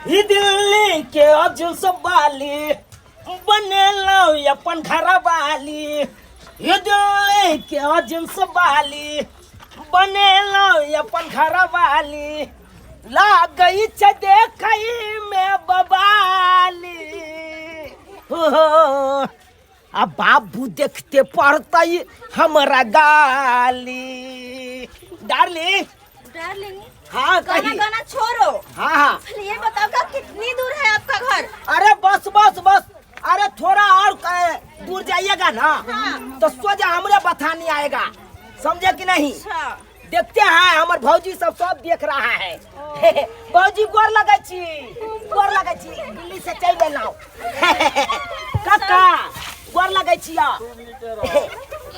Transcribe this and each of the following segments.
ई दिल्ली के अजुल सब बाली बनेलौ अपन घर वाली। ई दिल्ली के अजुल सब बाली बनेलौ अपन घर वाली। लागई छै देखई में बबाली हो। आ बाबू देखते पड़तई हमरा गाली। डार्लिंग, डार्लिंग, हाँ, गाना कही। गाना छोड़ो। हाँ हाँ। पहले ये बताओ कि कितनी दूर है आपका घर? अरे बस बस बस, अरे थोड़ा और दूर जाइएगा ना। हाँ। तो सोजा हमरे बथानी आएगा, समझे कि नहीं? अच्छा। देखते हैं, हमर भौजी सब सब देख रहा है। भौजी गोर लगै छी, गोर लगै छी, दिल्ली से चलि गेलहुँ। काका गोर लगै छी।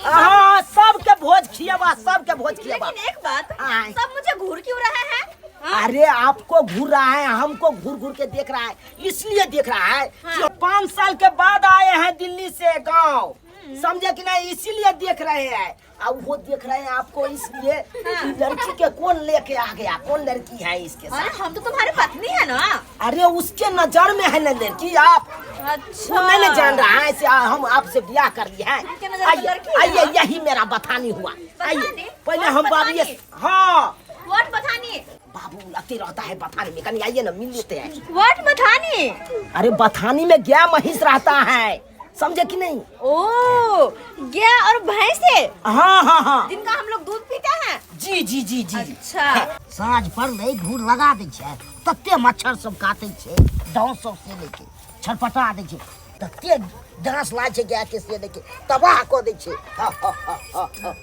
हाँ, सबके भोज खिएबा, सबके भोज खिएबा। लेकिन एक बात, हाँ। सब मुझे घूर क्यों रहे हैं? हाँ? अरे आपको घूर रहा है, हमको घूर घूर के देख रहा है, इसलिए देख रहा है कि 5 साल के बाद आए हैं दिल्ली से गांव, समझे कि नहीं? इसीलिए देख रहे हैं। अब वो देख रहे हैं आपको इसलिए कि लड़की के कौन लेके आ गया, कौन लड़की है इसके साथ? अरे हम तो तुम्हारे पत्नी है ना। अरे उसके नजर में है ना लड़की आप। अच्छा। वो मैंने जान रहा है, ऐसे हम आपसे ब्याह कर लिए हैं। उनके नजर में आइए, लड़की है आइए, ना? यही मेरा बथानी हुआ। आइए, बथानी? पहले कौन हम बाबू बथानी? हाँ। What बथानी? बाबू लगते रहता है बथानी में, कहीं आइए ना, मिल लेते हैं। What बथानी? अरे बथानी में गया महिष रहता है, समझे कि नहीं? ओ गया और भैंस है। हाँ हाँ हाँ, जिनका हम लोग दूध पीते हैं। जी जी जी जी। अच्छा। साँझ पड़लै घूर लगा दै छै, तते मच्छर सब काटै छै, डाँस सब से लेके छटपटा दै छै, तते डाँस लागै छै गायके से लेके तबाह कऽ दै छै। हा, हा, हा, हा, हा।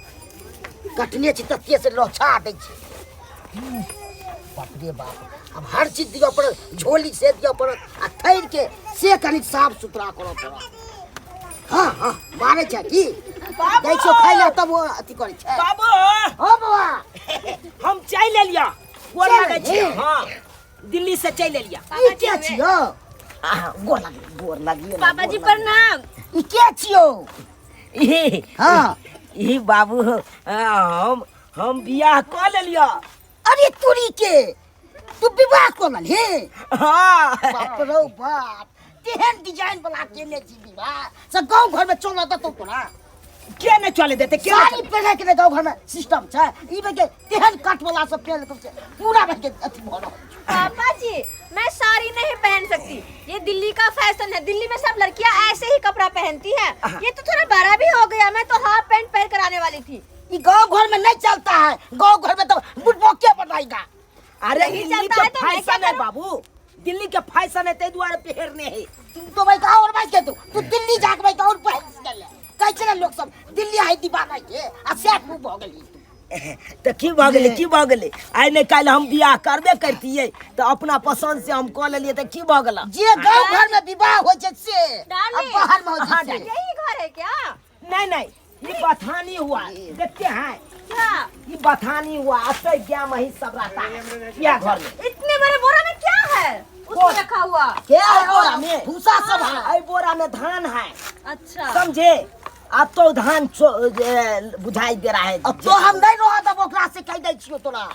कटने छै तते से लोछा दै छै। बाप रे बाप, आब हर चीज दिअ पड़त, झोली से दिअ पड़त आ थैर के से कनि साफ सुथरा करऽ पड़त। हाँ हाँ, मारै छै की दै छियौ खाइ लए तब ओ अथी करै छै। बाबू। हाँ बाबा। हम चाय ले लिया, गोर चाय लगै छी। लेली? हाँ, दिल्ली से चाय ले लिया। ई के छियौ? आहा, गोर लगी, गोर लगी। पापा जी प्रणाम। ई के छियौ? ई हाँ। ई बाबू, हम बियाह कऽ लेलियौ। अरे तोरी के तू विवाह कऽ लेलही? हाँ। बाप रौ बाप, तेहन डिजाइन वाला केने छी विवाह से गाँव घर में चलऽ देतौ तोरा? के नहीं चले देते? के नहीं साड़ी चले? पहिरे के गाँव घर में सिस्टम छै, ई में के तेहन कट वाला सब पहिर के छै, पूरा भर के अथी भऽ रहल छै। पापा जी मैं साड़ी नहीं पहन सकती, ये दिल्ली का फैशन है, दिल्ली में सब लड़कियां ऐसे ही कपड़ा पहनती हैं। ये तो थोड़ा बड़ा भी हो गया, मैं तो हाफ पैंट पहन कर आने वाली थी। ये गांव घर में नहीं चलता है, गांव घर में तो बुढ़बोके बनाएगा। अरे नहीं दिल्ली चलता के है तो मैं क्या फैशन है करूं? बाबू, दिल्ली के फैशन है, ते दुआरे पहिरने है। तू तो भाई गांव और भाई के तू तू दिल्ली जाके भाई और पहन के ले। कहै छै ने लोग सब दिल्ली आई दीवाना के आ से खूब भऽ गेली तू। तऽ की भऽ गेलै, की भऽ गेलै? आइ नहि काल्हि हम बियाह करबे करतियै, तऽ अपना पसंद से हम कऽ लेलियै, तऽ की भऽ गेल? जे गांव घर में विवाह होइ छै से आ डार्लिंग, बाहर में होइ छै से। यही घर है क्या? नहीं नहीं, ये बथानी हुआ, देखते हैं क्या ये बथानी हुआ, अतः क्या मही सब रहता है क्या घर में। इतने बड़े बोरा में क्या है उसमें कौन? रखा हुआ? क्या है बोरा में? भूसा सब है। आई बोरा में धान है। अच्छा। समझे? अब तो धान बुझाई दे रहा है। अब तो हम नहीं रह देब ओकरा से, कह दै छियो तोरा।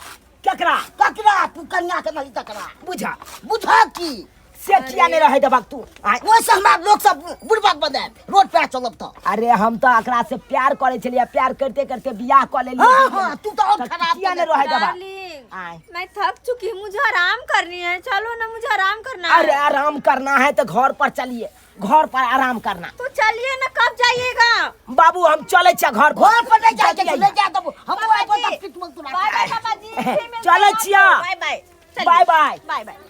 केकरा? ककरा? तू कन्या के नहीं तकरा। बुझा। बुझा की से किया नहीं रहे देबक तू? आय। ओहिसँ हमरा लोक सब बुड़बक बनायत, रोड पर चलब तऽ। अरे हम तऽ एकरा से प्यार करे छलियै, प्यार करते करते बियाह कऽ लेलियै। हाँ, हाँ, तू तऽ और खराब किया नहीं रहे देबक? डार्लिंग, आय। मैं थक चुकी हूँ, मुझे आराम करनी है, चलो ना मुझे आराम करना है। अरे आराम करना है तो घर पर चलिए, घर पर आराम करना। तो चलिए ना, कब जाइएगा? बाबू हम चले छे घर पर। घर पर नहीं जाके जल्दी नहीं आइए। जा देबो। हम पापा आबो जी, तऽ पिटबो तोरा। बाय बाय पापा जी, फिर मिलते चलो हैं छिया। आपको। बाय बाय। चलिए। Bye bye. Bye bye.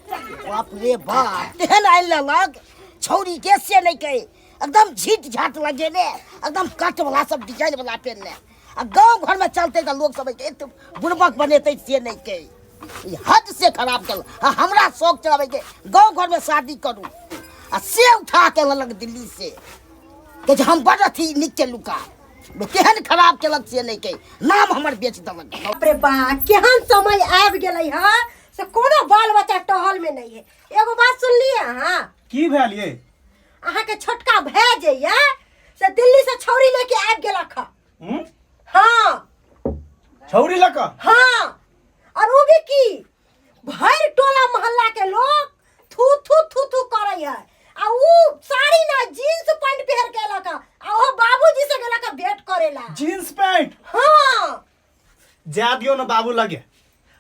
बाप रे बाप, तेहन आयल लग छौरी के से नहीं कहे, एकदम झीट झाट लगेने, एकदम कट वाला सब डिजाइन वाला पहनने, आ गांव घर में चलते तऽ लोग सब एक बुड़बक बनेते से नहीं कहे, ई हद से खराब कल। आ हमरा शौक चलाबै के गांव घर में शादी करू, आ से उठा के ललक दिल्ली से, कहै छै हम बड़ अथी नीक के लुका, केहन खराब केलक से नहीं कहे, नाम हमर बेच देलक। बाप रे बा, केहन समय आबि गेलै हँ से कोनो बाल बच्चा टहल में नहीं है। एगो बात सुनलिए अहाँ? की भेल ये? अहाँ के छोटका भाय जे ये से दिल्ली से छौरी लेके आबि गेलक हँ। हम्म? हाँ। छौरी लऽ कऽ? हाँ, और वो भी की भरि टोला मोहल्ला के लोग थू थू थू थू करै है आ ऊ साड़ी ना जीन्स पैंट पहिर के एलक हँ, आ ओहो बाबूजी से गेलक हँ भेंट करेला। Jeans pant? हाँ। जा दियो ना बाबू लगे,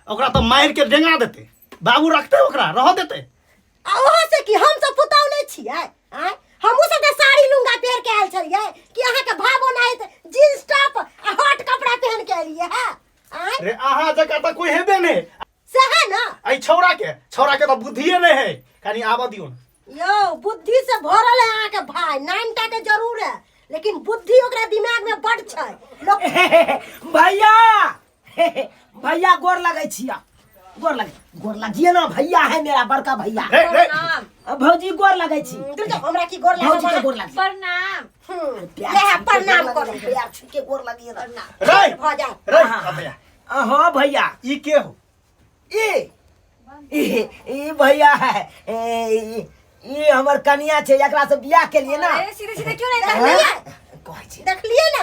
ओकरा तो मार के डेंगा देते। बाबू रखते ओकरा रह देते। आ ओहो से कि हम सब पुतहु नहि छियै? आँय, हमहूँ सब तऽ साड़ी लुंगा पहिर के आयल छलियै कि अहाँके भावो नाहित जीन्स टॉप आ हॉट कपड़ा पहिन के एलियै हँ? आँय, रे अहाँ जकाँ तऽ कोई हेबे नहि। सएह ने। एहि छौड़ा के तऽ बुद्धिए नहि है, कनि आबऽ दियौ ने। यौ, बुद्धि से भरल है अहाँके भाय, नाइन टा के जरूर है लेकिन बुद्धि ओकरा दिमाग में बड छै लोक। भैया, भैया, गोर लगै छिया, गोर लगे, गोर लगिए ना भैया, है मेरा बड़का भैया। रे रे। प्रणाम। भौजी, गोर लगै छी। रुक जाओ, हमरा की गोर भौजी के लागल? गोर लगी। प्रणाम। प्यार ले, छू के प्रणाम गोर करू। लगी, प्यार छू के गोर लगिए ना। रे भऽ जाए। रे हाँ। अबैया। हाँ भैया। ई के हो? ई ई ई भैया है, ए, ई हमर कनिया छै, एकरा से बियाह के लिए ना। अरे सीधे सीधे क्यों नहीं हाँ? कहते? कहै छी। देखलिए ना,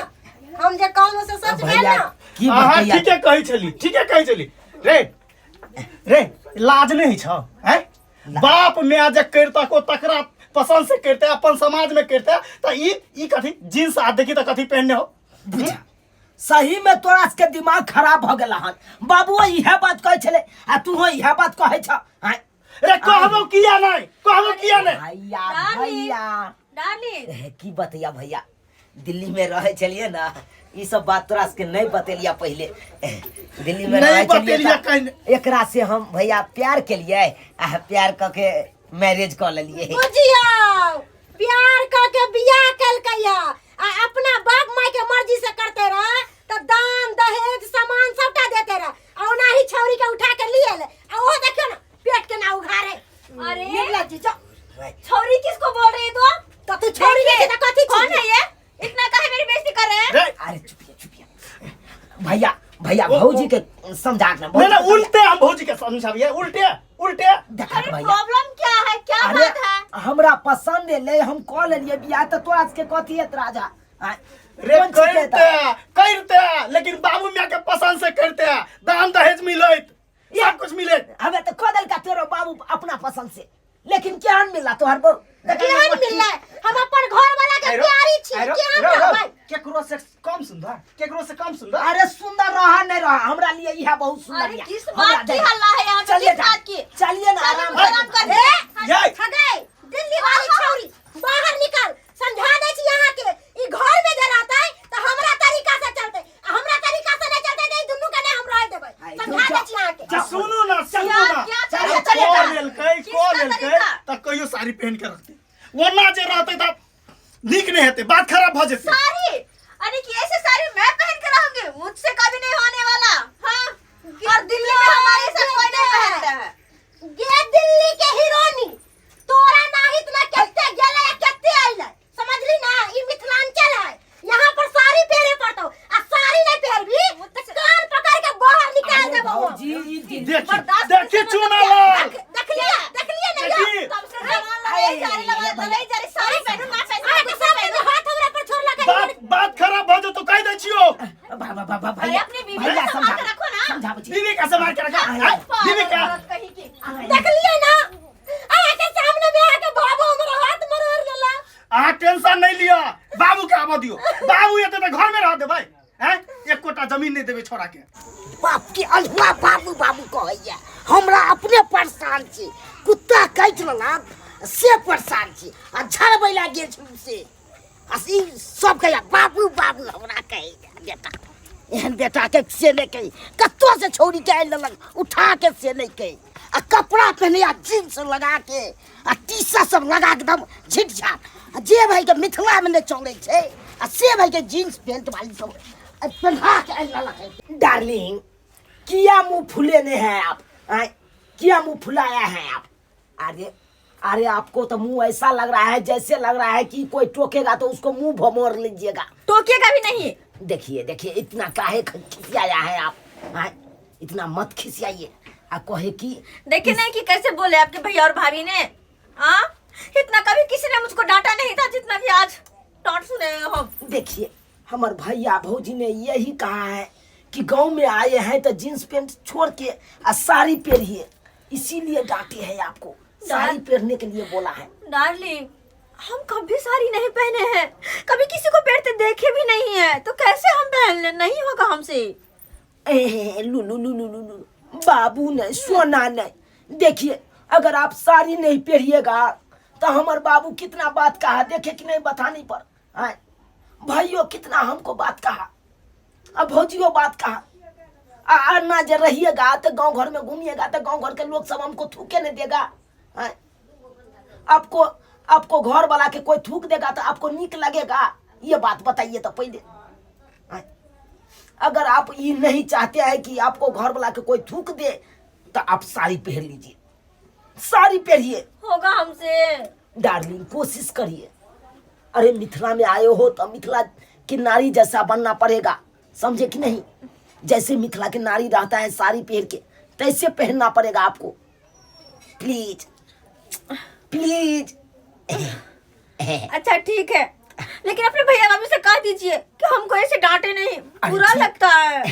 हम जे कहलहुँ से सच भेल भैया ना? की अहाँ बतैया? ठीके कहै छली, ठीके कहै छली। रे रे, लाज नहि होइ छौ? हैं, बाप माय जे करितक ओ तकरा पसंद से करिते, अपन समाज में करिते तऽ ई कथी जींस आ देखी तऽ कथी पहिनने हो। बुझा, सही में तोरा सबके दिमाग खराब भ गेल हन। बाबुओ इएह बात कहै छलै आ तूहो इएह बात कहै छ। आँय? रे कहबो किया नहि, कहबो किया नहि? भैया। डार्लिंग। भैया। डार्लिंग। हे, की बतैया भैया, दिल्ली में रहै छलियै ना, ई सब बात तोरा सबके नहीं बतेलिया पहले। दिल्ली में नहीं रहै छलियै बतेलिया तऽ कहीं। एकरा से हम भैया प्यार केलियै आ प्यार कऽ के मैरिज कऽ लेलियै। बुझियौ, प्यार कऽ के बियाह केलकै है आ अपना बाप माय के मर्जी से करते रह तऽ दान दहेज सामान सबटा देते रह, आ ओनाही छौरी के उठा के लिए एलै आ ओहो देखियौ ना पेट के ना उघारे। अरे। निर्लज्ज जो। छोरी किसको बोल रही है तू? तऽ तू छौरी नहीं छै तऽ कथी कौन छी? है ये? इतना काहे मेरी बेइज्जती कर रहे हैं? रे अरे चुपिया चुपिया भैया, भैया, भौजी के समझा के ना। नहीं नहीं, उल्टे हम भौजी के समझाबिए, उल्टे उल्टे। देखा अरे भैया, प्रॉब्लम क्या है? क्या अरे बात है? हमरा पसंद एलै, हम कऽ लेलियै बियाह, तऽ तोरा सबके कथी एतराज है? आँय? रे कोन चीज के करते एतराज? करते, लेकिन बाबू मियाँ के पसंद से करते, दान दहेज मिलत, सब कुछ मिलत। हमे तऽ कऽ देलका तोरो बाबू अपना पसंद से, लेकिन केहन मिलला तोहर बहू? केहन मिललै? हम अपन घर वाला के प्यारी छी, केहन रहबै? केकरो से कम सुंदर? केकरो से कम सुंदर? अरे सुंदर रहा नहीं रहा, हमरा लिए यह बहुत सुंदर अरे या। किस हमरा बात की दे। हल्ला है यहाँ पे? चलिए किस जा। बात की? चलिए ना, चलो, आराम आराम कर। कर। ए, ये। ठगै दिल्ली वाली छौरी, बाहर निकल। समझा दै छी अहाँ के, ई घर में जे रहतै तऽ हमरा तरीका से चलतै आ हमरा तरीका से नहीं चलतै तऽ ई दुनू के नहीं हम रह देबै। आई, समझा जाओ, दै छी अहाँ के। जाओ। सुनू ना, सुनू क्या ना। क्या चलिए, तरीका? चलिए, कॉल लेलकै, किसका कॉल लेलकै तरीका? तऽ कहियो साड़ी पहन के रखतै, ओना जे रहतै तऽ नीक नहि हेतै, बात खराब भऽ जेतै। साड़ी? अरे कि ऐसे साड़ी मैं पहन के रहूंगी? मुझसे कभी नहीं होने वाला। हाँ, और दिल्ली में हमारे ऐसा कोई नहीं पहनता है। गे दिल्ली के हीरोनी, तोरा नाहित ना केते गेलै आ केते अइलै, समझली ना? ई मिथिलांचल है, यहाँ पर साड़ी पहरे पड़तौ आ साड़ी नहीं पहरबी तऽ कान पकड़ के बाहर निकाल अरे देबौ हम। भौजी, ई दिल्ली- देखी बर्दाश्त देखी नहीं चुना लाल। देखलिए, देखलिए ना यौ? देखी कम से कम लड़ाई जारी, लगा लड़ाई जारी, साड़ी पहनो ना पहनो, अहाँके कुछ सामने पहनो। हाथ हमरा पर छोड़लक। बात बात खराब भऽ जेतौ, कहि दै छियौ। बाबा बाबा, अरे भैया, अपनी बीवी भैया, को संभाल समझा के रखो ना। समझाबै छी। बीवी का संभाल के रखा आय, बीवी का। औरत कहीं की। देखलिए ना, अहाँके सामने में अहाँके बाबू हमरा हाथ मरोड़ लेला। अहाँ टेंशन नहीं लिअ, बाबू के आबऽ दियौ, बाबू एतै तऽ घर में रह देबै। हैं, एकोटा जमीन नहीं देबै छोड़ा के। बाप के अल्हुआ, बाबू बाबू कहैया, हमरा अपने परेशान छी, कुत्ता काटि लेलक से परेशान छी आ झड़बै ला गेल छी से, आ ई सब कहैया बाबू बाबू हमरा कहैया। बेटा एहन बेटा के से नहि कही, कतौ से छौरी के आनि लेलक उठा के, से नहि कही। आ कपड़ा पहने आ जींस लगा के आ टी शर्ट सब लगा के एकदम झिट झाट, आ जे भाई के मिथिला में नहि चलै छै आ से भाई के जींस पेंट वाली सब आ पहना के आनि लेलक है। डार्लिंग, किया मुंह फुलेने हैं आप? आय? किया मुंह फुलाया है आप? अरे अरे, आपको तो मुंह ऐसा लग रहा है जैसे लग रहा है कि कोई टोकेगा तो उसको मुंह भमोड़ लीजिएगा। टोकेगा भी नहीं। देखिए देखिए, इतना काहे खिसियाया है आप? आय? इतना मत खिसियाइए आ कहे कि देखे नहीं कि कैसे बोले आपके भैया और भाभी ने? हाँ, इतना कभी किसी ने मुझको डांटा नहीं था जितना कि आज डांट सुने हैं हम। देखिए, हमार भैया भौजी ने यही कहा है कि गांव में आए हैं तो जींस पैंट छोड़ के आ साड़ी पहनिए। इसीलिए डांटे हैं आपको, साड़ी पहनने के लिए बोला है। डार्लिंग, हम कभी साड़ी नहीं पहने हैं, कभी किसी को पहनते देखे भी नहीं है, तो कैसे हम पहन ले? नहीं होगा हमसे। ए, लू लू लू लू लू लू, बाबू नहीं, सोना नहीं। देखिए, अगर आप साड़ी नहीं पहनिएगा तो हमार बाबू कितना बात कहा, देखे कि नहीं बताने पर। हाँ भाइयों, कितना हमको बात कहा, अब भौजियो बात कहा। आ ना जे रहिएगा तो गांव घर में घूमिएगा तो गांव घर के लोग सब हमको थूके नहीं देगा। हाँ? आपको आपको घर वाला के कोई थूक देगा तो आपको नीक लगेगा? ये बात बताइए तो पहले। हाँ? अगर आप ये नहीं चाहते हैं कि आपको घर वाला के कोई थूक दे तो आप साड़ी पहन लीजिए, साड़ी पहनिए। होगा हमसे। डार्लिंग, कोशिश करिए। अरे मिथिला में आए हो तो मिथिला की नारी जैसा बनना पड़ेगा, समझे कि नहीं? जैसे मिथिला की नारी रहता है साड़ी पहन के, तैसे पहनना पड़ेगा आपको। Please please. अच्छा ठीक है, लेकिन अपने भैया भाभी से कह दीजिए कि हमको ऐसे डांटे नहीं, अरे बुरा लगता है।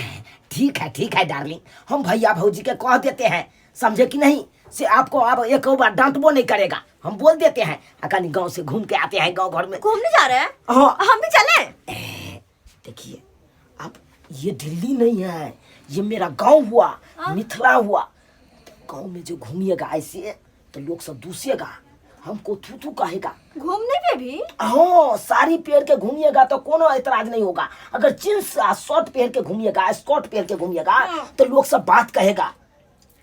ठीक है ठीक है डार्लिंग, हम भैया भौजी के कह देते हैं, समझे कि नहीं? से आपको अब एक बार डांटबो नहीं करेगा, हम बोल देते हैं। अकानी गांव से घूम के आते हैं, गांव घर में घूमने जा रहे हैं? हाँ। हम भी चले? देखिए आप, ये दिल्ली नहीं है, ये मेरा गांव हुआ। हाँ? मिथिला हुआ। तो गांव में जो घूमिएगा ऐसे तो लोग सब दूसेगा, हमको थू थू कहेगा। घूमने पे भी? हाँ, साड़ी पहन के घूमिएगा तो कोनो ऐतराज नहीं होगा। अगर जींस शर्ट पहन के घूमिएगा, स्कर्ट पहन के घूमिएगा। हाँ। तो लोग सब बात कहेगा,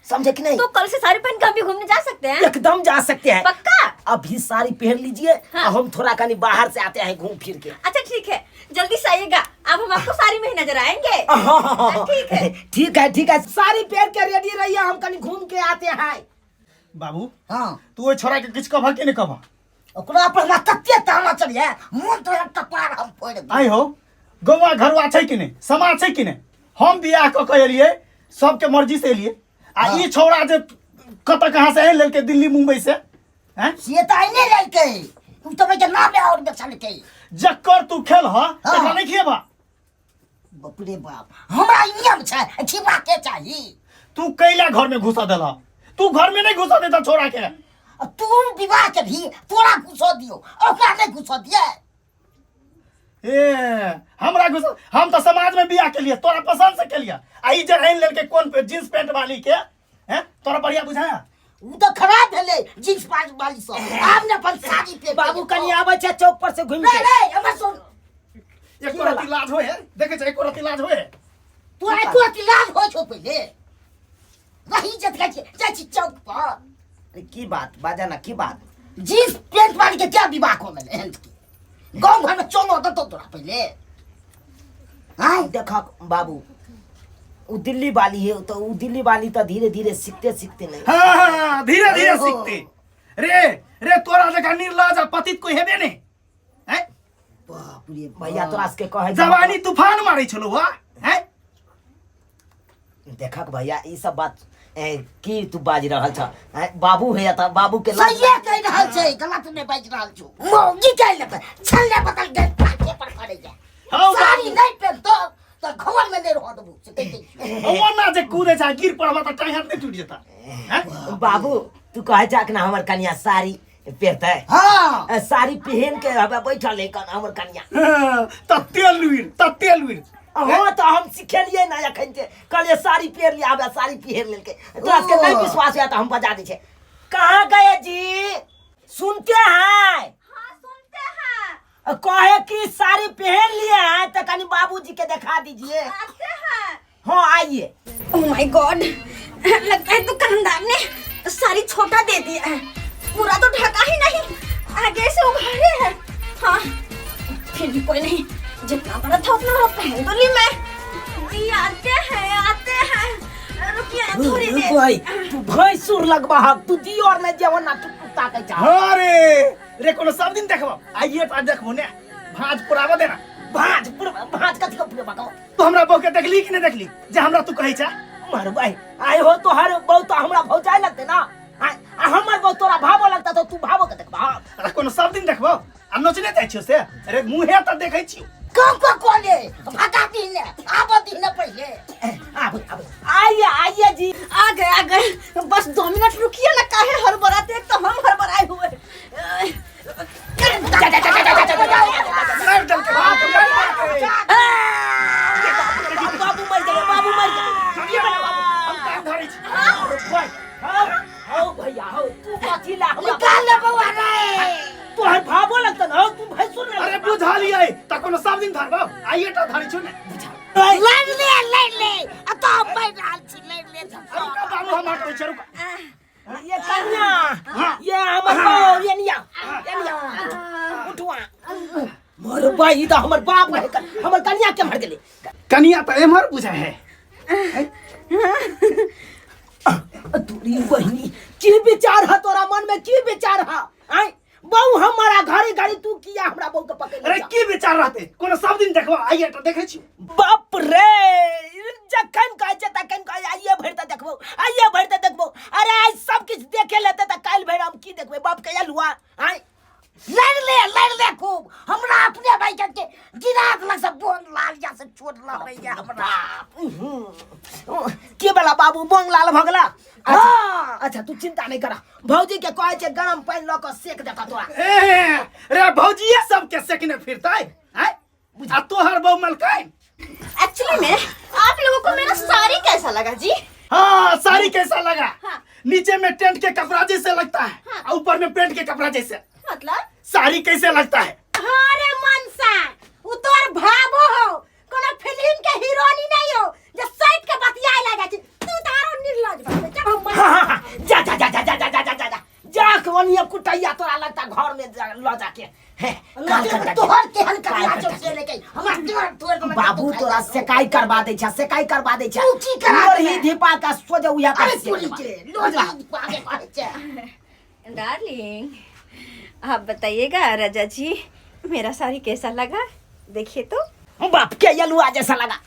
समझे कि नहीं? तो कल से साड़ी पहन के हम भी घूमने जा सकते हैं? एकदम जा सकते हैं। पक्का? अभी साड़ी पहन लीजिए। हाँ। हम थोड़ा कहीं बाहर से आते हैं घूम फिर के। अच्छा ठीक है, जल्दी से आइएगा, अब हम आपको साड़ी में ही नजर आएंगे। हाँ, ठीक है ठीक है ठीक है, साड़ी पहन के रेडी रहिए, हम कहीं घूम के आते हैं। बाबू। हाँ। तू ओहि छोरा के किछु कहबह कि नहि कहबह? ओकरा पर हमरा तते ताना चढ़िए, मोन तोरा कपार हम फोड़ि देब। आइ हो, गौवा घरुआ छै कि नहि, समाज छै कि नहि? हम बियाह कऽ के एलियै, सबके मर्जी से एलियै, आ ई छौड़ा जे कतऽ कहाँ से आनि लेलकै, दिल्ली मुंबई से, हैं? से तऽ आइने लेलकै, उ तऽ के नाम आओर बेचलकै। जकर तू खेल ह तकरा नहि खिएबह? बाप रे बाप, हमरा ई नियम छै, खिबाके चाही। तू कैला घर में घुसा देलह? तू घर में नहीं घुसा देता छोरा के। आ तू विवाह के भी तोरा घुसो दियो, ओकरा नहीं घुसो दिए। ए हमरा घुसा, हम तो समाज में बियाह के लिए तोरा पसंद से के लिए, आ ई जे आनि लेलकै कोन पे जींस पैंट वाली के, हैं, तोरा बढ़िया बुझाया? उ तऽ खराब भेलै जींस पैंट वाली सब, आब ने अपन साड़ी पे। बाबू कनी आबै छै चौक पर से घुमि रे के। रे, हमर सुन। एको रति लाज होय है? देखै छै, एको रति लाज होय है? तोरा एको रति लाज होइ छौ? पहिले रही इज्जत खाइ छी, जाइ छी चौक पर। अरे की बात बाजा ना, की बात? जींस पैंट वाली के क्या विवाह कऽ लेले एहन के? गाँव घर में चलो देतौ तोरा पहिले? आय देखक बाबू, उ दिल्ली वाली है तो उ दिल्ली वाली तो धीरे धीरे सीखते सीखते नहीं। हाँ, धीरे धीरे ओहो। सीखते। रे रे, तोरा जकाँ निर्लज आ पतित कोई हेबे नहीं, हैं? बाप रे। भैया, तोरा सबके कहै जवानी तूफान मारै छलौ वा, हैं? देखक भैया, ई सब बात की तू बाजि रहल छ? आँय, बाबू है त बाबू के लाज। सहिए कहि रहल छै, गलत नहि बाजि रहल छौ। मौगी कहि लेतै छल्ले बदल गेल पाके पर पड़ै जा। हौ। साड़ी नहि पहिनतौ तऽ घर में नहि रह देबौ, से कहि दै छियौ। ओना जे कूदे छै, गिर पड़बा तऽ टांग हाथ नहि टूटि जेता, हैं? बाबू, तू कहै छक ना हमर कनिया साड़ी पहिरतै? हाँ। साड़ी पहन के हबे बैठल है कन हमर कनिया। हाँ, तते लुइर, तते लुइर। हाँ, तो हम सिखेलिए ना अखन जे कहलिए साड़ी पहिर लिया, हबे साड़ी पहिर लेलकै। तोरा सबके नहीं विश्वास है तो हम बजा दै छै। कहाँ गए जी? सुनते हैं? हाँ, सुनते हैं। कहे कि साड़ी पहन लिए हैं तो कनी बाबूजी के दिखा दीजिए। आते हैं। हाँ, आइए। ओ my God, लगता है दुकानदार ने साड़ी छोटा दे दिया है, पूरा तो ढका ही नहीं, आगे से उघाड़े है। हाँ, फिर भी कोई नहीं, जितना बड़ा था उतना बड़ा पहन तो ली मैं। ये आते हैं, आते हैं, रुकिए थोड़ी देर। भाई, तू भैंसुर लगबहक, तू दियो और नहीं जेवन ना तू कुत्ता के चाह। अरे रे, कोनो सब दिन देखबो, आइए तो देखबो ने, भाज पुराबो देना। भाज पुर भाज कथी के पुरबा कहो? तू हमरा बहू के देखली कि नहीं देखली जे हमरा तू कहै छा? मारू भाई, आय हो, तोहर बहू तो हमरा भौजाई लगते ना, आ हमर बहू तोरा भावो लगता तो तू भावो के देखबा? अरे कोनो सब दिन देखबो आ नोचने जाइ छियो से? अरे मुँहे तऽ देखै छियो। कम को कोले भगा दी ने, आब दी ने पहिले। आब आब आइए आइए जी। आ गए आ गए, बस 2 मिनट रुकिए ना। काहे हड़बड़ाते? एक तो हम हड़बड़ाए हुए। जा जा जा जा जा जा जा जा। मारि देलकै बाप, मारि देलकै। बाबू मर गए, बाबू मर गए। की बना बाबू, हम कान धरै छी। हाँ हाँ भैया, हाँ, तू कथी ला हमरा निकाल ले बौआ रे। तोहर भावो लगतन। हाँ, तू भैंसुर ना। अरे बुझलियै त कोनो सब दिन धरबौ, आइए टा धरै छु ने। लड़ ले, लड़ ले, आ तो हम मरि रहल छी, लड़ ले। रुका बाबू, हम हटबै छी, रुका। ये कन्या, ये हमर बाप, ये निया, ये निया, उठुआ मोर भाई, त हमर बाप रहे, हमर कन्या के मर गेलै। कनिया त एम्हर बुझाइ है। तोरी बहिनी, की विचार है तोरा मन में? की विचार है? आय बहु, हमारा घरे घरे तू किया हमरा बहु के पकड़? अरे की विचार रहते? कोनो सब दिन देखबो, आइए टा देखै छी। बाप रे, जखन कहै छै तखन कहै आइए भरि तऽ देखबो, आइए भरि तऽ देखबो। अरे आइ सब किछु देखे लेते तऽ काल्हि भरि हम की देखबै? बाप के अलुआ आइ। लड़ ले, लड़ ले खूब। हमरा अपने भाई के गिरा देलक सब बोन लाल जा से चोट लगैया हमरा। के वाला बाबू बोंग लाल भऽ गेला? अच्छा अच्छा, तू चिंता नहीं करा, भौजी के कहै छै गरम पानि लऽ कऽ सेक देता तोरा। ए रे, भौजिए सबके सेकने फिरतै हैं आ तोहर बहु मलकाइन। एक्चुअली में आप लोगों को मेरा साड़ी कैसा लगा जी? हाँ, साड़ी कैसा लगा? हाँ। नीचे में टेंट के कपड़ा जैसे लगता है। हाँ। और ऊपर में पेंट के कपड़ा जैसे। मतलब? साड़ी कैसे लगता है? अरे मनसा, उ तोर भाबो हो, कोनो फिल्म के हीरोनी नहीं हो जे साइड के बतियाए लगा छी। तू तारो निर्लज बा, जब हम हाँ हाँ हाँ, जा जा जा जा जा जा जा जा जा जा जा कवनिया कुटैया तोरा लगता घर में ल जाके हे काल कर। तोहर केहन करिया छौ से लेके हमरा तोर तोर के। बाबू, तोरा सेकाई करवा दै छै, सेकाई करवा दै छै। तू की करा लोरही देबै? धीपा का सोजे उया का अरे सेक तोरी देबा। के लोरी आगे बढ़े छै। डार्लिंग, आप बताइएगा राजा जी, मेरा साड़ी कैसा लगा? देखिए तो। बाप के यलुआ जैसा लगा।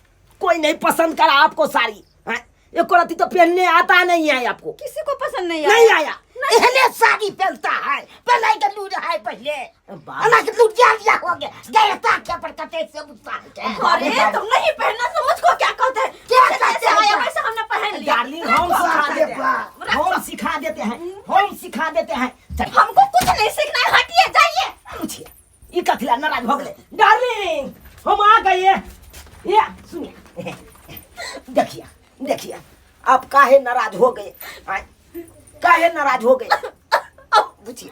कोई नहीं पसंद करा आपको साड़ी, हैं? एको रत्ती तो पहनने आता नहीं है आपको। किसी को पसंद नहीं नहीं आया? आया। एहने साड़ी पहनता है, पहले के लूट है पहले। बाप। अना के लूट जा लिया हो गया गए ताके पर कटे से गुस्सा है। अरे तुम नहीं पहनना तो मुझको क्या कहते हैं? क्या जैसे कहते हैं? आया वैसे हमने पहन लिया। डार्लिंग, हम सिखा देते हैं, हम सिखा देते हैं, हम सिखा देते हैं। चल। हमको कुछ नहीं सीखना है, हटिए, जाइए। पूछिए, ई कथिला नाराज भऽ गेलै? डार्लिंग, हम आ गए। ये सुनिए, देखिए देखिए, आप काहे नाराज हो गए? आय, काहे नाराज हो गए? बुझिए,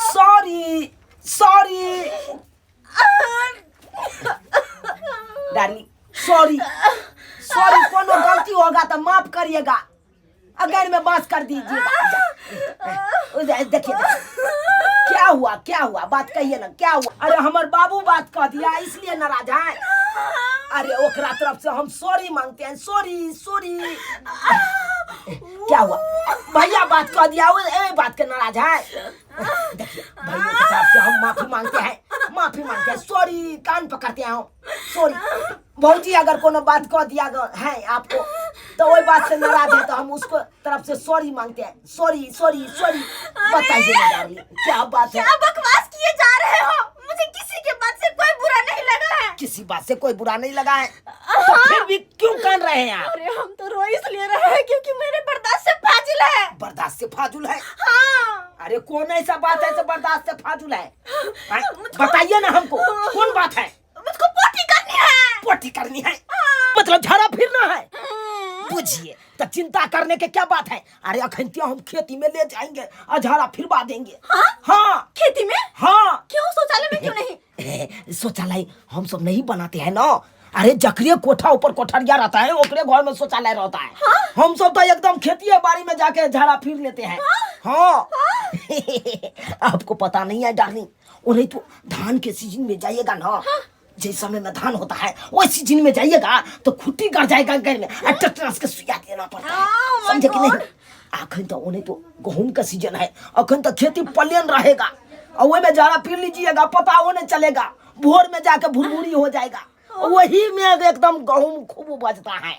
sorry sorry darling, sorry sorry. कोनो गलती होगा तो माफ करिएगा, अगर में बात कर दीजिएगा। देखिए देखिए, क्या हुआ, क्या हुआ? बात कहिए ना, क्या हुआ? अरे हमर बाबू बात कह दिया इसलिए नाराज है। अरे ओकरा तरफ से हम सॉरी मांगते हैं, सॉरी सॉरी। क्या हुआ? भैया बात कह दिया, वो ए बात के नाराज है। देखिए, भैया की तरफ से हम माफी मांगते हैं, माफी मांगते हैं, सॉरी, कान पकड़ते हैं, सॉरी। भौजी अगर कोनो बात कह दिया है आपको तो वही बात से नाराज है, तो हम उसको तरफ से सॉरी मांगते हैं, सॉरी सॉरी सॉरी। बताइए ना डार्लिंग, क्या बात है? क्या बकवास किए जा रहे हो? मुझे किसी के बात से कोई बुरा नहीं लगा है। किसी बात से कोई बुरा नहीं लगा है तो फिर भी क्यों कान रहे हैं आप? अरे हम तो रो इसलिए रहे हैं क्योंकि मेरे बर्दाश्त से फाजिल है। बर्दाश्त से फाजुल है? हाँ। अरे कौन ऐसा बात है जो बर्दाश्त से फाजुल है? हैं? बताइए ना हमको, कौन बात है? मुझको पोटी करनी है। पोटी करनी है, मतलब झाड़ा फिरना है। बुझिए तो चिंता करने के क्या बात है? अरे अखन हम खेती में ले जाएंगे और झाड़ा फिरवा देंगे। हाँ? हाँ। खेती में? हाँ। क्यों, शौचालय में क्यों नहीं? शौचालय हम सब नहीं बनाते हैं ना। अरे जकरे कोठा ऊपर कोठरिया रहता है, ओकरे घर में शौचालय रहता है। हाँ? हम सब तो एकदम खेती बाड़ी में जाके झाड़ा फिर लेते हैं। हाँ, आपको पता नहीं है डार्लिंग, और नहीं तो धान के सीजन में जाइएगा ना। हाँ? जिस समय में धान होता है वही सीजन में जाइएगा तो खुट्टी गड़ जाएगा घर में और टेटनस के सुइया देना पड़ता है। Oh my समझे कि नहीं? God. अखन तो उन्हें तो गहूम का सीजन है, अखन तो खेती प्लेन रहेगा और वही में झाड़ा फिर लीजिएगा, पता वो नहीं चलेगा, भोर में जाके भुरभुरी हो जाएगा। वही में एकदम गहूम खूब उपजता है।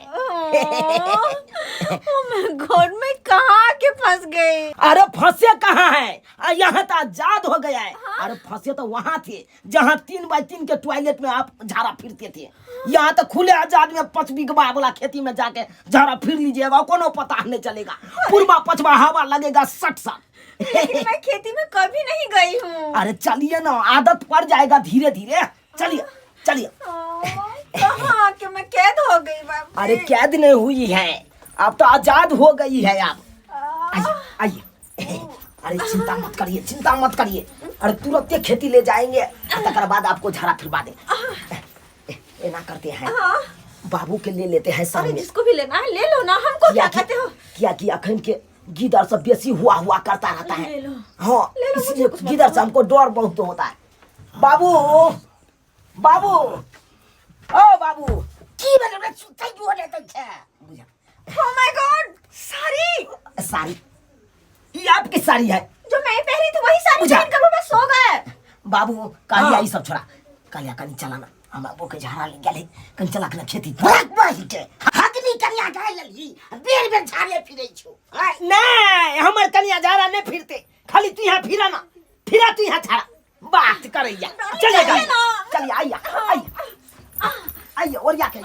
ओ my God, मैं कहाँ के फंस गई? अरे फंसे कहाँ है, यहाँ तो आजाद हो गया है। अरे फंसे तो वहाँ थे जहाँ 3x3 के टॉयलेट में आप झाड़ा फिरते थे। यहाँ तो खुले आजाद में 5 बीघा वाला खेती में जाके झाड़ा फिर लीजिएगा, कोनो पता नहीं चलेगा। पूर्वा पछवा हवा लगेगा सट सट। लेकिन मैं खेती में कभी नहीं गई हूँ। अरे चलिए ना, आदत पड़ जाएगा धीरे धीरे। चलिए चलिए। कहाँ आके मैं कैद हो गई बाप। अरे कैद नहीं हुई है, आप तो आजाद हो गई है आप। आइए आइए। अरे चिंता मत करिए, चिंता मत करिए। अरे तुरंत खेती ले जाएंगे, तकर बाद आपको झाड़ा फिरवा देंगे। एना करते हैं, बाबू के ले लेते हैं संग अरे में। जिसको भी लेना है ले लो ना, हमको क्या कहते हो? किया कि अखन के गीदड़ सब बेसी हुआ हुआ करता रहता है। ले लो। हाँ, ले लो, मुझे इसलिए कुछ मत गीदड़ से हमको डर बहुत होता है। बाबू बाबू ओ बाबू, की भेल हमरा सुतै जुआ नहि दै छै। बुझा। ओ my God, sari. Sari ये आपकी साड़ी है जो मैं पहनी थी वही साड़ी बुझा। पहन कर मैं सो गए। बाबू कालिया ई सब छोड़ा, कालिया कनी चलाना हमरा बोके झाड़ा ले गेलै, कनी चला के ना खेती। भाग बहिके हगनी कनिया गाय लेलही, बेर बेर झाड़े फिरै छौ। नहीं, हमर कनिया झाड़ा नहीं फिरते, खाली तू यहाँ फिरा ना, फिरा तू यहाँ झाड़ा बात करैया। चलिए चलिए ना। चलिए, आइए आइए आइए ओरिया के।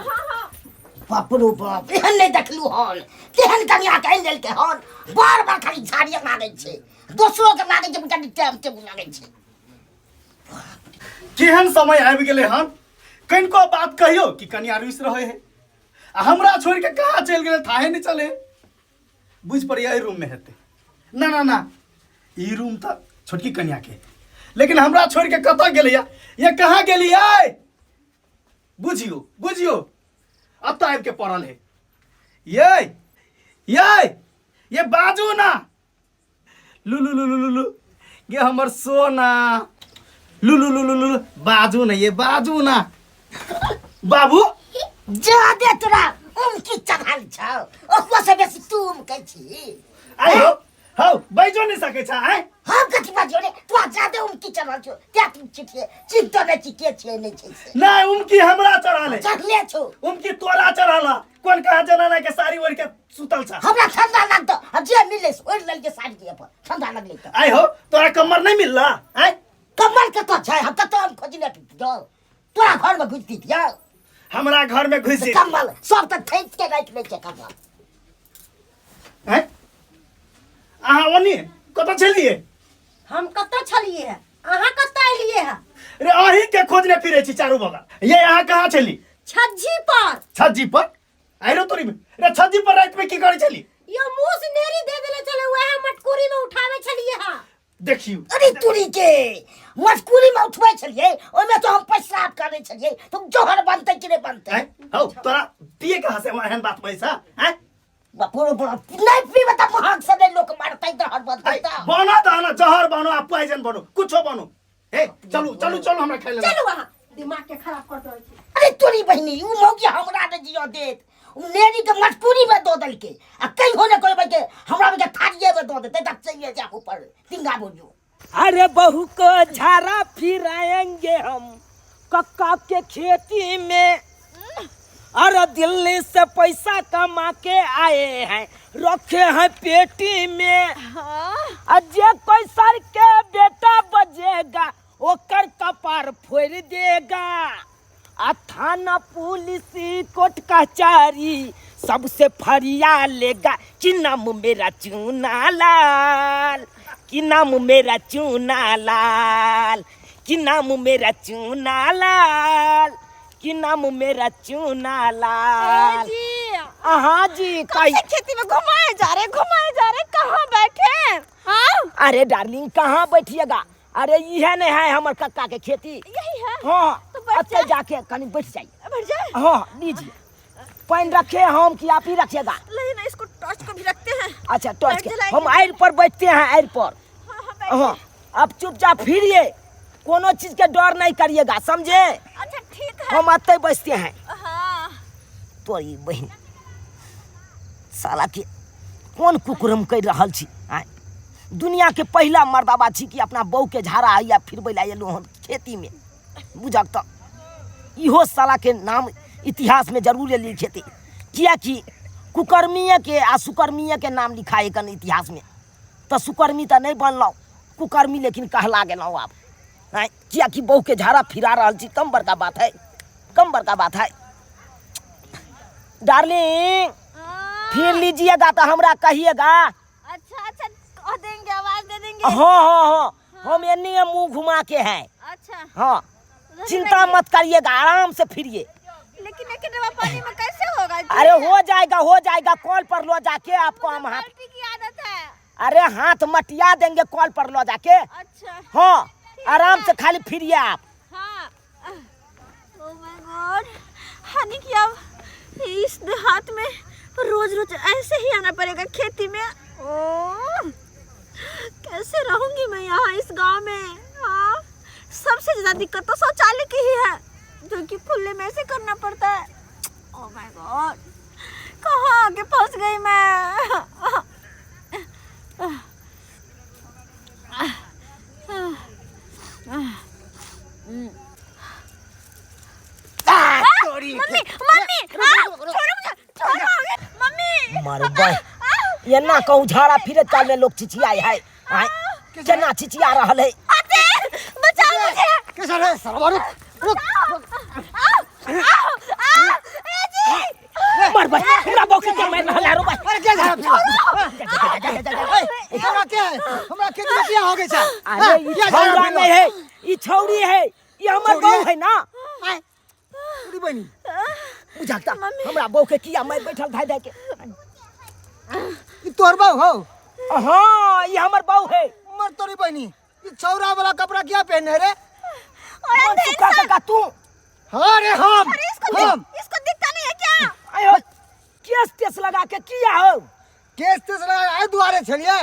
बाप रो बाप, एहन नहि देखलू हन, तेहन कनिया के आनि लेलकै हन, बार बार खाली झाड़िए मांगै छै, दोसरो के मांगै छै, कनि टाइम टेबुल मांगै छै। केहन समय आबि गेलै हन, कनिको बात कहियो कि कनिया रुसि रहै है आ हमरा छोड़ि के कहाँ चलि गेलै थाहे नहि चले। बुझि पड़ैया एहि रूममे हेतै। ना ना ना, ई रूम तऽ छोटकी कनिया के, लेकिन हमरा छोड़ि के कतऽ गेलैया, ये कहाँ गेलियै? बुझियो बुझियो, अब तऽ आबि के पड़ल है। ये ये ये बाजू ना, लू लू लू लू लू लू, ये हमर सोना, लू लू लू लू लू, बाजू ना, ये बाजू ना बाबू। जादे तोरा उमकी चढ़ल छौ, ओकरो से बेसी तू उमकै छी। आइ हो हौ, बाजो नहीं सकै छ। आइ हम कथी बाजियो रे, तोरा जादे उमकी चढ़ल छौ तें तू चिठिए चिन्हतो नहि छी के छियै नहि छै से। नहीं, उमकी हमरा चढ़ल है। चढ़ले छौ। उमकी तोरा चढ़ल है। कोन कहाँ जनाना के साड़ी ओढ़ के सुतल छ। हमरा ठंडा लागतो, आ जे मिले से ओढ़ि लेलकै साड़ी के अपन, ठंडा लगलै तऽ। आइ हो, तोरा कमर नहीं मिलला? आइ कमर कतऽ छै, हम कतऽ हम खोजने फिरतियौ, तोरा घर में घुसती थियौ। हमरा घर में घुसि जेती। कम्बल सब तऽ थैक के राखि लै छै कम्बल। आँय? अहाँ ओनी कतऽ छलियै? हम कतऽ छलियै है, अहाँ कतऽ एलियै है? रे अहीं के खोजने फिरै छी चारू बगल। ये अहाँ कहाँ छली? छज्जी पर। छज्जी पर? आइरो तोरी में। रे छज्जी पर राति में की करै छली? यो मुस नेरी दे देले छले, वएह मटकुरी में उठावे छलियै है। देखियौ। अरे तोरी के मटकुरी में उठबै छलियै, ओहिमे तो हम पेशाब करै छलियै, तो जहर बनतै कि नहि बनतै? आँय? हौ तोरा पिए कहाँ से एहन बात पैसा? आँय? बाप रे बाप, नहि पीबै तऽ महग से नहि लोक मरतै, जहर बनतै आँय, तऽ। बनो तऽ ना, जहर बनो आ पॉइजन बनो, कुछो बनो। हे चलू चलू चलू, हमरा खाइ ले। चलू अहाँ, दिमाग के खराब कर दे छी। अरे तोरी बहिनी, उ मौगी हमरा नहि जियऽ देत, उ नेरी के मटकुरी में दऽ देलकै, आ कहियो ने कहबै के हमरा के थारिये में दऽ देतै, तऽ चलिए जा ऊपर तिंगा बुझू। अरे बहू को झाड़ा फिराएंगे हम कक्का के खेती में, अरे दिल्ली से पैसा कमा के आए हैं रखे हैं पेटी में, अजय कोई सर के बेटा बजेगा ओकर कपार फोड़ देगा, आ थाना पुलिस कोर्ट कचहरी सबसे फरिया लेगा कि नाम मेरा चूना लाल, कि नाम मेरा चूना लाल, कि नाम मेरा चूना लाल, कि नाम मेरा चूना लाल। जी। हाँ जी, कब से खेती में घुमाए जा रहे, घुमाए जा रहे, कहाँ बैठे हैं? हाँ? अरे डार्लिंग कहाँ बैठिएगा, अरे यह नहीं है हमर कक्का के खेती। यही है? हाँ, तो बैठ अत्ते जाए। जाके कहीं बैठ जाइए। बैठ जाए? हाँ लीजिए, पानी रखे हम कि आप ही रखिएगा? नहीं नहीं, इसको टॉर्च को भी रखते हैं। अच्छा टॉर्च लाइट के जलाएंगे। हम आयर पर बैठते हैं, आयर पर। हाँ, हाँ, बैठिए। हाँ, अब चुपचाप फिरिए, कोनो चीज के डर नहीं करिएगा, समझे? अच्छा ठीक है, हम आते बैठते हैं। हाँ। तोरी बहन साला के कोन कुकुरम कर रहल छी? आँय, दुनिया के पहिला मर्दाबा छी कि अपना बहू के झाड़ा या फिरबै लए एलहुँ हन खेती में, बुझक तऽ। इहो साला के नाम इतिहास में जरूर लिखेतै, किएकि कुकर्मीए के आ सुकर्मीए के नाम लिखाइ कन इतिहास में। तऽ सुकर्मी तऽ नहि बनलहुँ, कुकर्मी लेकिन कहला गेलहुँ आब। आँय, किएकि बहुके झाड़ा फिरा रहल छी, कम बड़का बात है, कम बड़का बात है। डार्लिंग फिर लीजिएगा तो हमरा कहिएगा। अच्छा अच्छा, कह देंगे, आवाज दे देंगे। हाँ हाँ हाँ, हम एन्नी मुंह घुमा के हैं। अच्छा। हाँ, उधर चिंता रहिए। मत करिएगा, आराम से फिरिए। लेकिन एक डब्बा पानी में कैसे होगा? अरे हो जाएगा, हो जाएगा, कॉल पर लो जाके आपको हम हाथ बाल्टी की आदत है। अरे हाथ मटिया देंगे कॉल पर लो जाके। अच्छा। हाँ, आराम से खाली फिरिए आप। हाँ। ओ my God, हानि की अब इस देहात में रोज रोज ऐसे ही आना पड़ेगा खेती में। ओ कैसे रहूंगी मैं यहाँ इस गांव में। हाँ, सबसे ज़्यादा दिक्कत तो शौचालय की ही है, जो कि खुले में ऐसे करना पड़ता है। ओ my God, कहाँ आके फंस गई मैं। मम्मी मम्मी, छोड़ो मुझे, छोड़ो मम्मी। मारो बाय, एना कहूँ झाड़ा फिरत काल में लोग चिचियाई है। आय, केना चिचिया रहल है? अते बचाओ मुझे। कैसा रे सरवा, रुक रुक। आओ आओ ए जी। मार भाई, हमरा बौके के मार रहल है रो भाई। अरे क्या झाड़ा फिर? ए, हमरा के हमरा के किया हो गई छै? अरे ई क्या झाड़ा छौड़ा फिरलो? नहीं है, ई छौड़ी है, ई हमर छौड़ी बहू है? है ना। पूरी बनी बुझाता हमरा बहू के किया मैं बैठल धाय धाय के। ई तोर बहू हो? हाँ, ई हमर बहू है। मर तोरी बनी, ई छौड़ा वाला कपड़ा किया पहने रे? अरे मन सुखा काका तू। हाँ रे हम। अरे इसको हम। इसको दिखता नहीं है क्या? आयो केस तेस लगा के किया हो? केस तेस लगा आइ दुआरे छलिए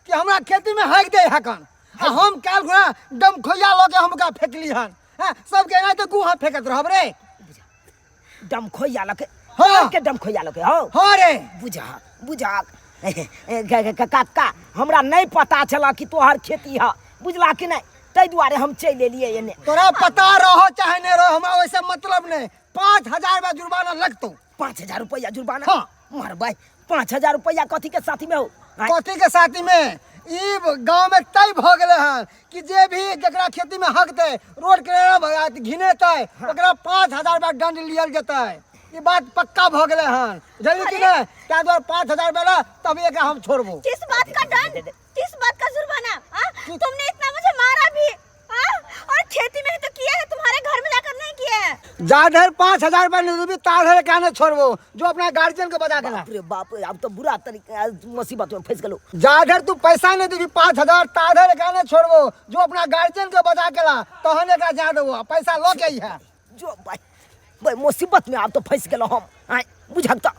कि हमरा खेती में हक दे हकन, आ हम काल घुरा डम खोइया लऽ के हमका फेकली हन। हाँ, सबके एना तऽ गुहा फेकत रहब रे। डम खोइया लके? हाँ। के डम खोइया लके? हो हाँ रे। बुझा बुझा काका, हमरा नहीं पता छला कि तोहर खेती है, बुझला कि नहीं, ताहि दुआरे हम चलि एलियै एने। तोरा पता रहो चाहे नहीं रहो, हमरा वैसे मतलब नहीं। 5000 रुपया जुर्माना लगतो। 5000 रुपया जुर्माना? हाँ। मार भाई, 5000 रुपया कथी के साथी में हो? कथी के साथी में? ई गांव में तय भ गेले हन कि जे भी जकरा खेती में हक दे, रोड किनारा घिनेतै, ओकरा 5000 रुपया दंड लियल जेतै। ई बात पक्का भ गेले हन, बुझलियै कि नहीं? ताहि दुआरे 5000 रुपया ला तभी एकरा हम छोड़बो। किस बात का दंड, किस बात का जुर्माना? तुमने इतना मुझे मारा भी, आ? और खेती में ही तो किया है, तुम्हारे घर में जाकर नहीं किया है। जा धर 5000 रुपया नहीं देबी ता धर एकरा नहीं छोड़बो, जो अपना गार्जियन के बजा के ला। बाप रे बाप, अब तो बुरा तरीका मुसीबत में फंस गेलो। जा धर तू पैसा नहीं देबी 5000 ता धर एकरा नहीं छोड़बो, जो अपना गार्जियन के बजा के ला तहन एकरा जा देबो, पैसा ल के अइहे। जो भाई भाई मुसीबत में अब तो फंस गेलो हम। आय बुझक त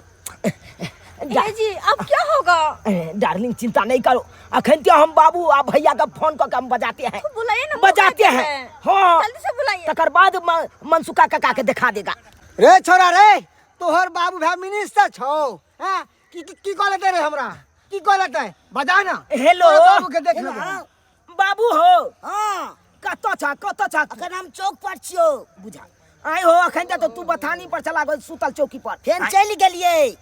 ए जी, अब क्या होगा? डार्लिंग चिंता नहीं करो, अखन तो हम बाबू आ भैया का फोन करके हम बजाते हैं। तो बुलाइए ना, बजाते हैं। हाँ। जल्दी से बुलाइए। तकर बाद मनसुखा काका के दिखा देगा। रे छोरा रे, तोहर बाबू भाई मिनिस्टर छौ, हैं? की की की कह लेते रे हमरा? की कह लेते? बजा ना। हेलो। तोहर बाबू के देख लेबो। बाबू हो। हाँ। कतऽ छा, कतऽ छा? अखन हम चौक पर छियौ। बुझा आइ हो, अखन तऽ तू बथानी पर चला गेल सुतल चौकी पर। फेर चलि गेलियै।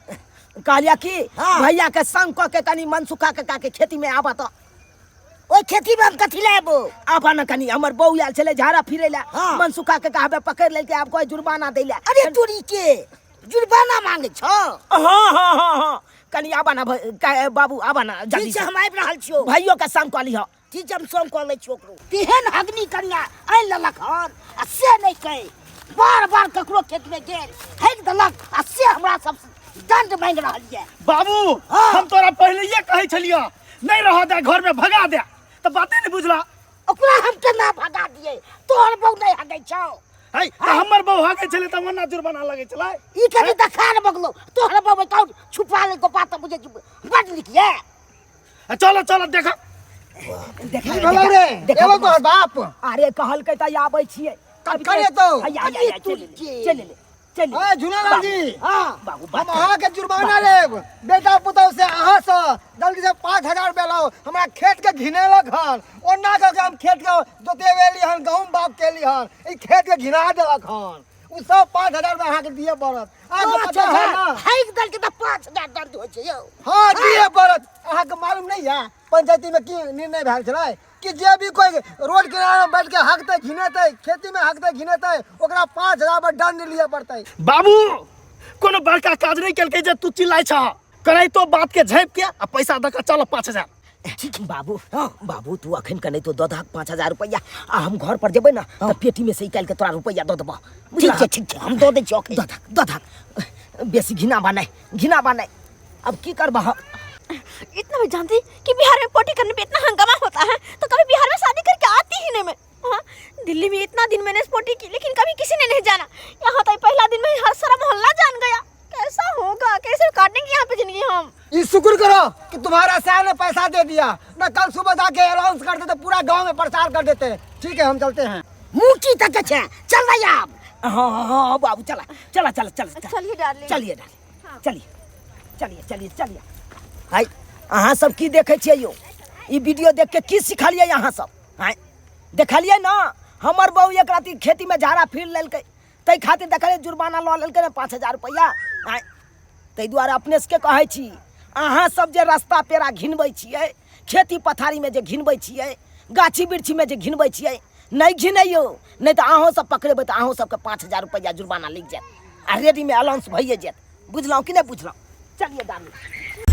कहलिया कि हाँ। भैया के संग कऽ के कनी मनसुखा काका के खेती में आबऽ तऽ। ओहि खेती में हम कथी लए आबो? आबऽ ने कनी, हमर बहू आयल छलै झाड़ा फिरै लए। हाँ। मनसुखा काका हबे पकड़ि लेलकै, आब कहै जुर्माना दै लए। अरे तोरी के जुर्माना मांगे छौ? हाँ हाँ हाँ हाँ, कनी आबऽ ने बाबू, आबऽ ने जल्दी ठीक छै, से। हम आबि रहल छियौ। भैयो के संग कऽ लिहऽ। ठीक छै, हम संग कऽ लै छियौ ओकरो। तेहन हगनी कनिया आनि लेलक हन आ से नहि कहै, बार बार ककरो खेतमे गेल हगि देलक आ से हमरा सब दंड मांगि रहल यऽ। बाबू, हाँ। हम तोरा पहिलैये कहै छलियौ नहि रहऽ दे, घर में भगा दे, तऽ बाते नहि बुझला। ओकरा हम केना भगा दियै? तोहर बहू नहि हगै छौ। है, तऽ हमर बहू हगै छलै तऽ ओना जुर्माना लगै छलै। ई कनि देखा ने बगलो, तोहर बहू कौन छुपा लेलको बात तऽ बुझै छी बड नीक यऽ। चलो चलो देखा। देखा की भेलौ रे? देखा एबो तोहर बाप? अरे कहलकै तऽ आबै छियै। कखन एतौ? हैया, हैया, हैया, चलि ले, चलि ले, चलि ले। ए, झूलालाल जी। हाँ, बाबू, हम बात कर। अहाँके जुर्माना लेब, बेटा पुतहु से अहाँ से जल्दी से 5000 रुपया लाउ। हमरा खेत के घिनेलक हन, ओना कऽ के हम खेत के जोतेबेली हन, गहूम बाग केली हन, ई खेत के घिना देलक हन। ओ सब 5000 में अहाँके दिअ पड़त। अहाँके पाँच पता है हजार ना? हाइक दल के तऽ 5000 दर्द होइ छै यौ। हाँ, दिअ पड़त। अहाँके मालूम नहीं है पंचायती में की निर्णय भेल छलै कि जे भी कोई रोड किनारे में बैठ के हकते घिनेतै, खेती में हकते घिनेतै, ओकरा 5000 पर दंड लिअ पड़तै। बाबू कोनो बड़का काज नहीं केलकै जे तू चिल्लाइ छह, करैतो बात के झाँपि के आ पैसा दऽ के चल 5000। ठीक बाबू, हाँ बाबू, तू अखन के नहीं तो दऽ दहक 5000 रुपैआ, आ हम घर पर जेबै ना तऽ पेटी में से निकालि के तोरा रुपैआ दऽ देबह। ठीक छै, ठीक छै, हम दऽ दै छियौ। दऽ दहक, दऽ दहक, बेसी घिना बा नहीं, घिना बा नहीं। अब की करबह? इतना मैं जानती कि बिहार में पोटी करने पे इतना हंगामा होता है तो कभी बिहार में शादी करके आती ही नहीं मैं। हाँ, दिल्ली में इतना दिन मैंने पोटी की लेकिन कभी किसी ने नहीं जाना। यहाँ तो पहला दिन में हर सारा मोहल्ला जान गया। कैसा होगा, कैसे काटेंगे यहाँ पे जिंदगी हम? ये शुक्र करो कि तुम्हारा साहब ने पैसा दे दिया ना, कल सुबह जाके अनाउंस कर देते, पूरा गांव में प्रचार कर देते। ठीक है, हम चलते हैं। मुँह की तक छै, चल रही आप। हाँ हाँ हाँ बाबू, चला चला चला चला, चला। चलिए डार्लिंग। चलिए डार्लिंग, चलिए चलिए चलिए चलिए। हाय, अहाँ सब की देखै छियै यौ? ई वीडियो देख के की सिखलियै अहाँ सब? आँय देखलियै ना, हमर बहू एक राति खेती में झाड़ा फिर लेलकै, ताहि खातिर देखलियै जुर्माना लऽ लेलकै ने 5000 रुपैआ। आँय ताहि दुआरे अपने सबके कहै छी, अहाँ सब जे रास्ता पेड़ा घिनबै छियै, खेती पथारीमे जे घिनबै छियै, गाछी वृक्षीमे जे घिनबै छियै, नहि घिनैयौ, नहि तऽ अहूँ सब पकड़ेबै तऽ अहूँ सबके 5000 रुपैआ जुर्माना लागि जायत आ रेडीमे अलाउंस भइए जायत। बुझलहुँ कि नहि बुझलहुँ? चलिए डार्लिंग।